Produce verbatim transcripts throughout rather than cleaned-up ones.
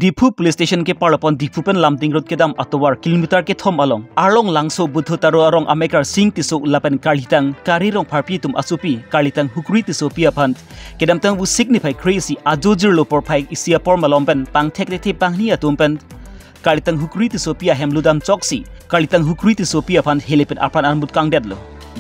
Diphu Police Station keparlo pon Diphu pen Lumding Road kedam atovar kilometer kethom along Arlong Langso Buddho Taro arong amekar Sing Tisso lapen karlitang Kari Rongpharpi atum asopi karlitang Hukuri Tissopi aphan kedamtang vu sik niphai kre-isi ajo jirlo porphai isi apor malom pen pangthek thekthe banghini atum pen karlitang Hukuri Tissopi ahem ludam choksi karlitang Hukuri Tissopi aphan hele pen apran armut kangdetlo.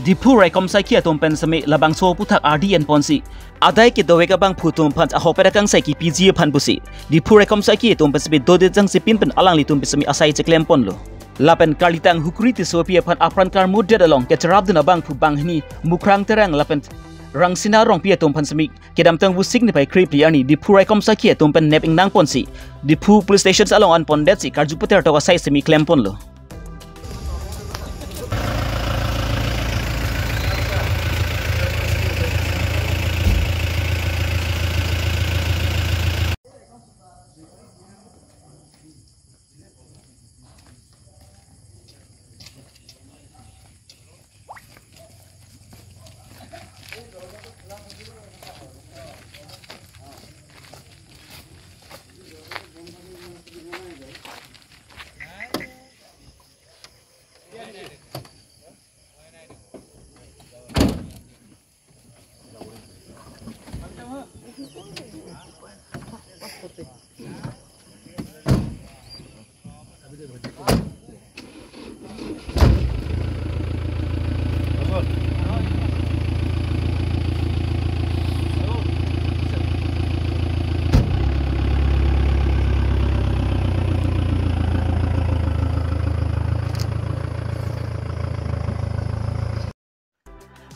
Diphu raikom saiki atum pen seme labangso aputhak ardi en ponsi adai kedovek abangphu atum aphan ahok pen akangsai kipiji aphan pusi Diphu raikom saiki atum pen seme dodet jangsi pin pen alanglitum pen seme asai cheklem ponlo. Lapen karlitang Hukuri Tissopi aphan apran karmutdet along kacharapdun abangphu banghini Mukrang Terang lapen Rangsina Rongpi atum aphan seme kedamtang vu sik niphai krephli arni Diphu raikom saiki atum pen nep ingnang ponsi Diphu Police Station along an pondetsi karju peter tok asai seme klem ponlo.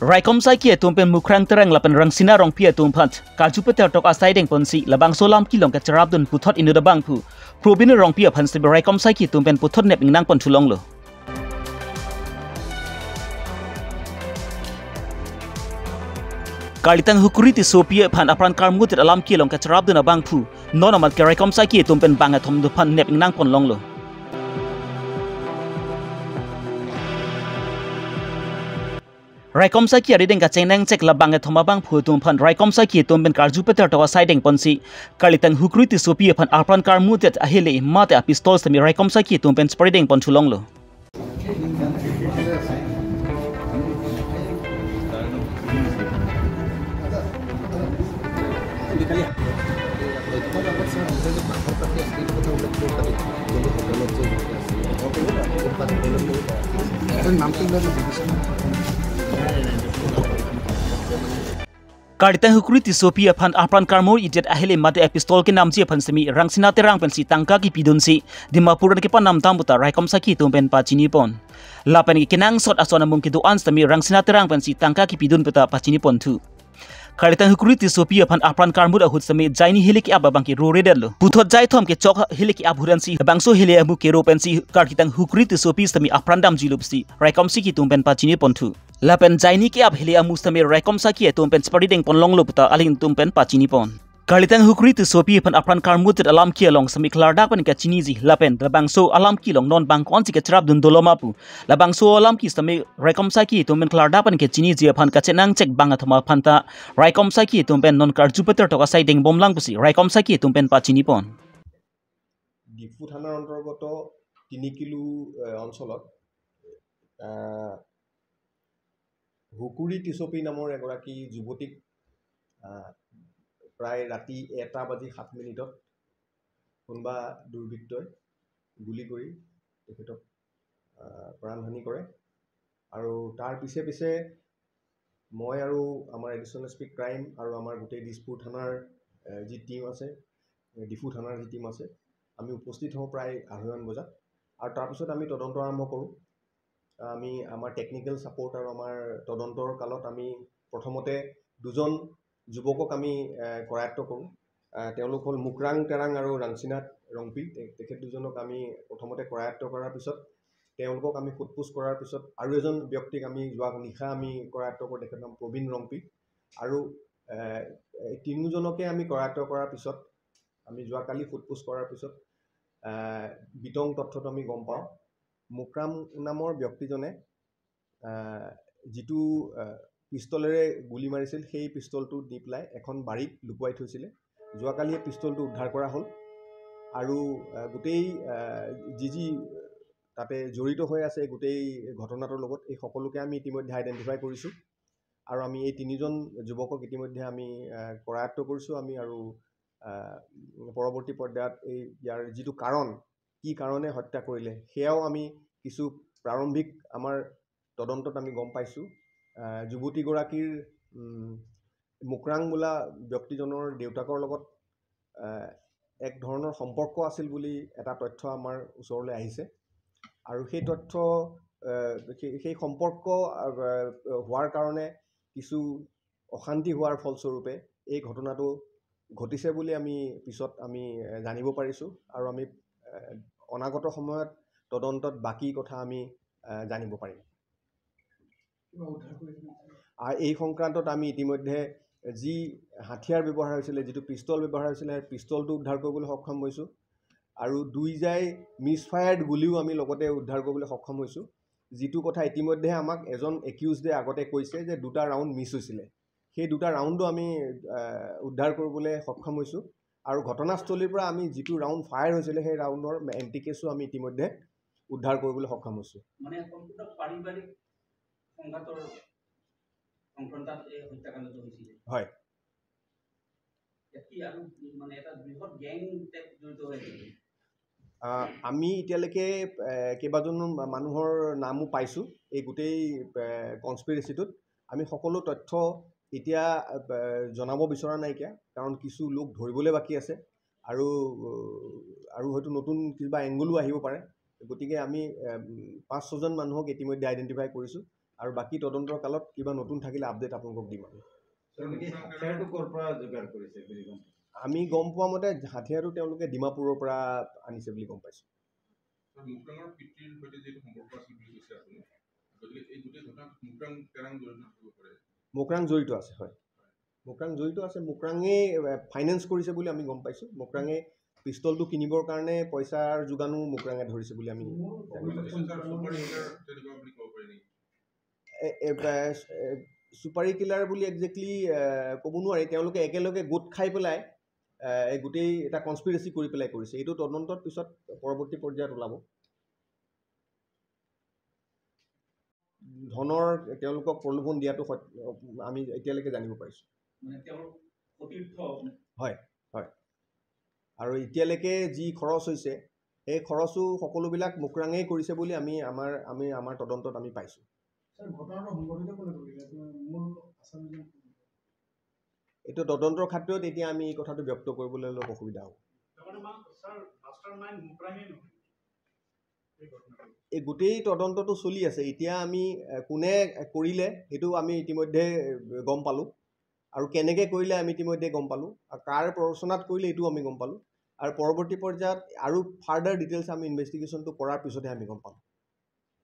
Raikom saiki atum pen Mukrang Terang lapen Rangsina Rongpi atum aphan karju peter tok asai deng ponsi labangso alam kelong kacharapdun puthot inut abangphu Probin Rongpi aphan seme raikom saiki atum pen puthot nep ingnang pon thulonglo. Karlitang Hukuri Tissopi aphan apran karmutdet alam kelong kacharapdun abangphu non amat ke raikom saiki atum pen bang athom atum aphan nep ingnang pon longlo. Raikom saiki ardi deng kacheng nangchek labang athom abangphu atum aphan raikom saiki atum pen karju peter tok asai deng ponsi karlitang Hukuri Tissopi aphan apran karmutdet ahele mate apistol seme raikom saiki atum pen chepari deng pon thulonglo. Karlitang Hukuri Tissopi aphan apran karmutdet ahele mate apistol kenamji aphan seme Rangsina Terang pensi tangka kipidunsi Dimapur an kepanam dam puta raikom saiki atum pen pachini pon. Lapen kenangsot ason amung kedo-an seme Rangsina Terang pensi tangka kipidun puta pachini ponthu. Karlitang Hukuri Tissopi aphan apran karmut ahut seme jaini hele ke-ap abang ke roredetlo. Puthot jaithom kechok hele ke-ap ahut ansi labangso hele amu kero pensi karlitang Hukuri Tissopi seme apran damjilo pusi raikom saiki atum pen pachini ponthu. Lapen jaini ke-ap hele amu seme raikom saiki atum pen chepari deng pon longlo puta alanglitum pen pachini pon. Karlitang Hukuri Tissopi aphan apran karmutdet alam kelong seme klardak pen kachiniji lapen labangso alam kelong non bang ko-ansi kacharapdun dolo ma pu labangso alam ke seme raikom saiki atum pen klardak pen kachiniji aphan kachenangchek bang athom aphan ta raikom saiki atum pen non karju peter tok asai deng bomlang pusi raikom saiki atum pen pachini pon. Diphu থানাৰ অন্তৰ্গত তিনিকিলো, এ, অঞ্চলত, আহ, হুকুৰি টিছপি নামৰ এগৰাকী যুৱতীক, আহ, প্ৰায় ৰাতি এটা বাজি সাত মিনিটত কোনোবা দুৰ্বৃত্তই গুলী কৰি তেখেতক, আহ, প্ৰাণহানি কৰে। আৰু তাৰ পিছে পিছে মই আৰু আমাৰ এডিশ্যনেল এছ পি ক্ৰাইম আৰু আমাৰ গোটেই দিছপুৰ থানাৰ, এ, যি টিম আছে, এ, ডিফু থানাৰ যি টিম আছে, আমি উপস্থিত হওঁ প্ৰায় আঢ়ৈমান বজাত। আৰু তাৰপিছত আমি তদন্ত আৰম্ভ কৰোঁ। আমি আমাৰ টেকনিকেল ছাপোৰ্ট আৰু আমাৰ তদন্তৰ কালত আমি প্ৰথমতে দুজন যুৱকক আমি, এ, কৰায়ত্ব কৰোঁ। এ, তেওঁলোক হ'ল মুকৰাং তেৰাং আৰু ৰাংচিনাথ ৰংপি। তে-, তেখেত দুজনক আমি প্ৰথমতে কৰায়ত্ব কৰাৰ পিছত তেওঁলোকক আমি সোধ পোছ কৰাৰ পিছত আৰু এজন ব্যক্তিক আমি যোৱা নিশা আমি কৰায়ত্ব কৰোঁ, তেখেতৰ নাম প্ৰবীণ ৰংপি। আৰু, এ, এই তিনিওজনকে আমি কৰায়ত্ব কৰাৰ পিছত, আমি যোৱাকালি সোধ পোছ কৰাৰ পিছত, এ, বিতং তথ্যটো আমি গম পাওঁ। মুকৰাম নামৰ ব্যক্তিজনে, এ, যিটো, এ, পিষ্টলেৰে গুলী মাৰিছিল, সেই পিষ্টলটো নি পেলাই এখন বাৰীত লুকুৱাই থৈছিলে। যোৱাকালি এই পিষ্টলটো উদ্ধাৰ কৰা হ'ল। আৰু আহ, গোটেই আহ, যি যি তাতে জড়িত হৈ আছে গোটেই ঘটনাটোৰ লগত, এই সকলোকে আমি ইতিমধ্যে আইডেণ্টিফাই কৰিছোঁ। আৰু আমি এই তিনিজন যুৱকক ইতিমধ্যে আমি আহ, কৰায়ত্ত কৰিছোঁ আমি। আৰু আহ, পৰৱৰ্তী পৰ্যায়ত এই ইয়াৰ যিটো কাৰণ, কি কাৰণে হত্যা কৰিলে, সেয়াও আমি কিছু প্ৰাৰম্ভিক আমাৰ তদন্তত আমি গম পাইছোঁ। আহ, যুৱতীগৰাকীৰ উম, মুকৰাং বোলা ব্যক্তিজনৰ দেউতাকৰ লগত আহ, এক ধৰণৰ সম্পৰ্ক আছিল বুলি এটা তথ্য আমাৰ ওচৰলৈ আহিছে। আৰু সেই তথ্য আহ, সেই- সেই সম্পৰ্ক আহ, হোৱাৰ কাৰণে কিছু অশান্তি হোৱাৰ ফলস্বৰূপে এই ঘটনাটো ঘটিছে বুলি আমি পিছত আমি আহ, জানিব পাৰিছোঁ। আৰু আমি আহ, অনাগত সময়ত তদন্তত বাকী কথা আমি আহ, জানিব পাৰিম। কিবা উদ্ধাৰ কৰিছে নেকি? আৰু এই সংক্ৰান্তত আমি ইতিমধ্যে যি হাথিয়াৰ ব্যৱহাৰ হৈছিলে, যিটো পিষ্টল ব্যৱহাৰ হৈছিলে, সেই পিষ্টলটো উদ্ধাৰ কৰিবলৈ সক্ষম হৈছোঁ। আৰু দুই জাই মিছফায়াৰ্ড গুলীও আমি লগতে উদ্ধাৰ কৰিবলৈ সক্ষম হৈছোঁ। যিটো কথা ইতিমধ্যে আমাক এজন একিউজডে আগতে কৈছে যে দুটা ৰাউণ্ড মিছ হৈছিলে, সেই দুটা ৰাউণ্ডো আমি আহ, উদ্ধাৰ কৰিবলৈ সক্ষম হৈছোঁ। আৰু ঘটনাস্থলীৰ পৰা আমি যিটো ৰাউণ্ড ফায়াৰ হৈছিলে, সেই ৰাউণ্ডৰ এণ্টিকেছো আমি ইতিমধ্যে উদ্ধাৰ কৰিবলৈ সক্ষম হৈছোঁ। মানে সম্পূৰ্ণ পাৰিবাৰিক সংঘাতৰ সংক্ৰান্তত এই হত্যাকাণ্ডটো হৈছিলে। হয়। ইয়াত কি আৰু মানে এটা বৃহৎ গেং টাইপ জড়িত হৈ আছে নেকি? আহ, আমি এতিয়ালৈকে আহ, কেইবাজনো মানুহৰ নামো পাইছোঁ এই গোটেই কনস্পিৰেচিটোত। আমি সকলো তথ্য এতিয়া আহ, জনাব বিচৰা নাইকিয়া, কাৰণ কিছু লোক ধৰিবলৈ বাকী আছে আৰু আহ, আৰু হয়তো নতুন কিবা এংগলো আহিব পাৰে। গতিকে আমি আহ, পাঁচ ছজন মানুহক ইতিমধ্যে আইডেণ্টিফাই কৰিছোঁ আৰু বাকী তদন্তৰ কালত কিবা নতুন থাকিলে আপডেট আপোনালোকক দিম আমি। তেওঁলোকে হাথিয়াৰটো ক'ৰ পৰা যোগাৰ কৰিছে বুলি গম পাইছে? আমি গম পোৱা মতে হাথিয়াৰটো তেওঁলোকে ডিমাপুৰৰ পৰা আনিছে বুলি গম পাইছোঁ। ছাৰ, মুকৰাঙৰ পিতৃৰ সৈতে যিহেতু সম্পৰ্ক আছিল বুলি কৈছে আপুনি, গতিকে এই গোটেই ঘটনাত মুকৰাং তেৰাং জড়িত থাকিব পাৰে। মুকৰাং জড়িত আছে, হয়। মুকৰাং জড়িত আছে। মুকৰাঙে ফাইনেন্স কৰিছে বুলি আমি গম পাইছোঁ। মুকৰাঙে পিষ্টলটো কিনিবৰ কাৰণে পইচাৰ যোগানো মুকৰাঙে ধৰিছে বুলি আমি জানিব পাৰিছোঁ। ছাৰ, ছুপাৰ হিটাৰ তেনেকুৱা বুলি ক'ব পাৰি নেকি? এ- এ- এ- এ- চুপাৰী কিলাৰ বুলি একজেক্টলি ক'ব নোৱাৰি। তেওঁলোকে একেলগে গোট খাই পেলাই আহ, এই গোটেই এটা কনস্পিৰেচি কৰি পেলাই কৰিছে। এইটো তদন্তৰ পিছত পৰৱৰ্তী পৰ্যায়ত ওলাব। ধনৰ তেওঁলোকক প্ৰলোভন দিয়াটো সত- আমি এতিয়ালৈকে জানিব পাৰিছোঁ। মানে তেওঁৰ সতীৰ্থ? হয়, হয়। আৰু এতিয়ালৈকে যি খৰচ হৈছে, সেই খৰচো সকলোবিলাক মুকৰাঙেই কৰিছে বুলি আমি আমাৰ আমি আমাৰ তদন্তত আমি পাইছোঁ। ছাৰ, ঘটনাটো সংঘটিত কোনে কৰিলে? আপোনাৰ মূল আচামিজন কোন? এইটো তদন্তৰ খাতিৰত এতিয়া আমি এই কথাটো ব্যক্ত কৰিবলৈ অলপ অসুবিধা হ'ব। তাৰমানে মা-, ছাৰ, মাষ্টাৰ মাইণ্ড মুকৰাঙে নহয় এই ঘটনাটো? এই গোটেই তদন্তটো চলি আছে। এতিয়া আমি এ, কোনে কৰিলে সেইটো আমি ইতিমধ্যে এ, গম পালোঁ। আৰু কেনেকে কৰিলে আমি ইতিমধ্যে গম পালোঁ। আৰু কাৰ প্ৰৰোচনাত কৰিলে এইটো আমি গম পালোঁ। আৰু পৰৱৰ্তী পৰ্যায়ত আৰু ফাৰ্ডাৰ ডিটেইলছ আমি ইনভেষ্টিগেশ্যনটো কৰাৰ পিছতহে আমি গম পাম।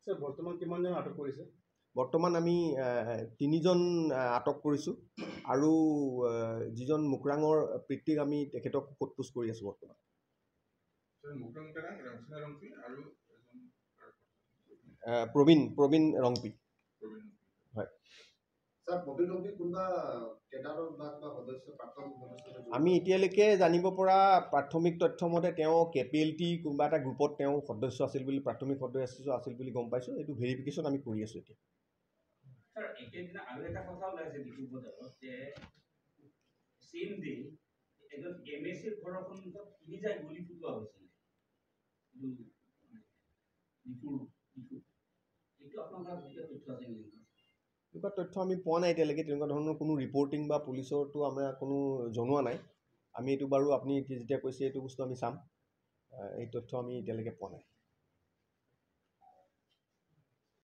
ছাৰ, বৰ্তমান কিমানজন আটক কৰিছে? বৰ্তমান আমি আহ, তিনিজন আহ, আটক কৰিছোঁ আৰু আহ, যিজন মুকৰাঙৰ পিতৃক আমি তেখেতক সোধ পোছ কৰি আছোঁ বৰ্তমান। ছাৰ, মুকৰাং তেৰাং, ৰাংচেনা ৰংপি আৰু এজন আহ, প্ৰবীণ প্ৰবীণ ৰংপি। প্ৰবীণ। হয়। ছাৰ, প্ৰবীণ ৰংপি কোনোবা কেডাৰৰ বা কিবা সদস্য, প্ৰাক্তন সদস্য? আমি এতিয়ালৈকে জানিব পৰা প্ৰাথমিক তথ্য মতে তেওঁ কে পি এল টি কোনোবা এটা গ্ৰুপত তেওঁ সদস্য আছিল বুলি, প্ৰাথমিক সদস্য আছিল বুলি গম পাইছোঁ। এইটো ভেৰিফিকেশ্যন আমি কৰি আছোঁ এতিয়া। ছাৰ, একেদিনা আৰু এটা কথা ওলাইছে ডিফু বজাৰত যে ছেম ডে এজন এম এ চিৰ ঘৰৰ সন্মুখত তিনি জাঁই গুলী ফুটোৱা হৈছিলে। এইটো ডিফুৰ, ডিফু। এইটো আপোনাৰ তাত এতিয়া তথ্য আছে নেকি? এনেকুৱা তথ্য আমি পোৱা নাই এতিয়ালৈকে। তেনেকুৱা ধৰণৰ কোনো ৰিপৰ্টিং বা পুলিচৰতো আমাৰ কোনো জনোৱা নাই। আমি এইটো বাৰু আপুনি এতিয়া যেতিয়া কৈছে এইটো বস্তু আমি চাম। আহ, এই তথ্য আমি এতিয়ালৈকে পোৱা নাই।